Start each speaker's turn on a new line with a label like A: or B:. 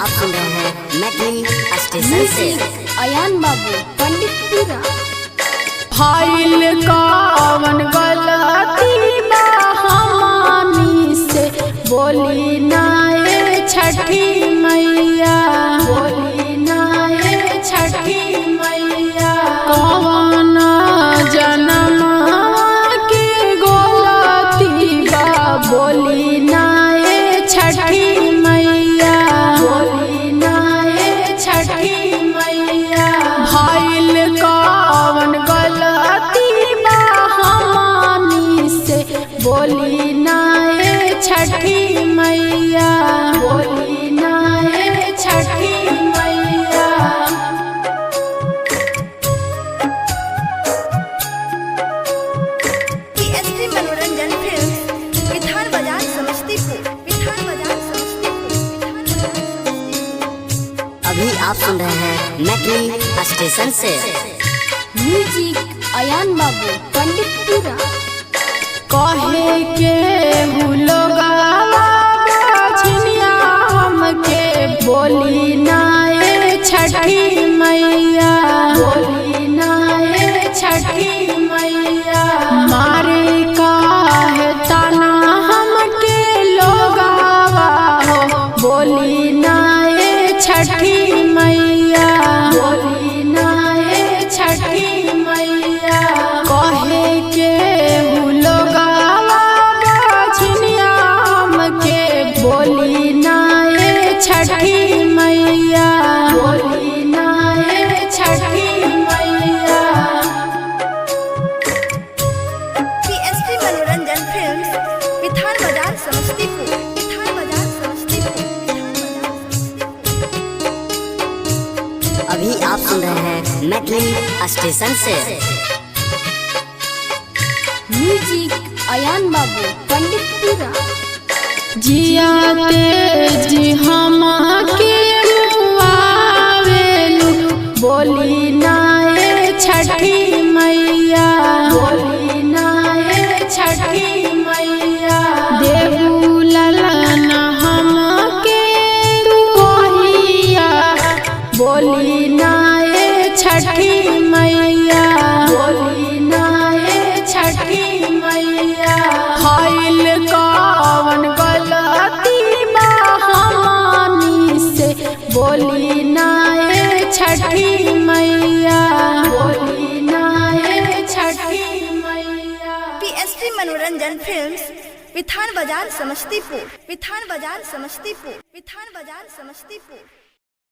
A: आप सुन रहे हैं मैथिली स्टेशन से।
B: म्यूजिक अयान बाबू पंडितपुरा।
C: फाइल कावन गलती बा हमानी से, बोली नाए छठी मैया, बोली नाए छठी मैया। कवन जन्म के गोलती बा, बोली नाए छठी मैया, बोली नाए छठी मैया। भइल कवन गलती बा हमानी से, बोली नाए छठी मैया, बोली नाए छठी मैया।
D: पीएसपी मनोरंजन फिल्म, विधान बाजार समस्तीपुर, विधान बाजार समस्तीपुर, विधान बाजार समस्तीपुर।
A: अभी आप सुन रहे हैं मैथिली स्टेशन से।
B: म्यूजिक अयान बाबू पंडितपुरा।
C: कहे के लोगावा बाछिनिया हमके, बोली नाए छठी मैया, बोली नाए छठी मैया। मारे काहे ताना हमके लोगावा हो, बोली नाए छठी मैया, बोली नाए छठी मैया। कहे के लोगावा बाछिनिया हमके, बोली नाए छठी मैया, बोली नाए छठी मैया।
D: पीएसपी मनोरंजन फिल्म, विधान बाजार समस्तीपुर, विधान बाजार समस्तीपुर, विधान बाजार समस्तीपुर।
A: अभी आप सुन रहे हैं मैथिली स्टेशन से।
B: म्यूजिक अयान बाबू पंडितपुरा।
C: जिया तेज हम के मुआवेलु, बोली नाए छठी मैया, बोली नाए छठी मैया। देहू ललन हम के कहिया, बोली नाए छठी मैया, बोली नाए छठी मैया। भइल कवन गलती बा हमानी से, बोली नाए छठी मैया, बोली नाए छठी मैया।
D: पीएसपी मनोरंजन फिल्म्स, विधान बाजार समस्तीपुर, विधान बाजार समस्तीपुर, विधान बाजार समस्तीपुर।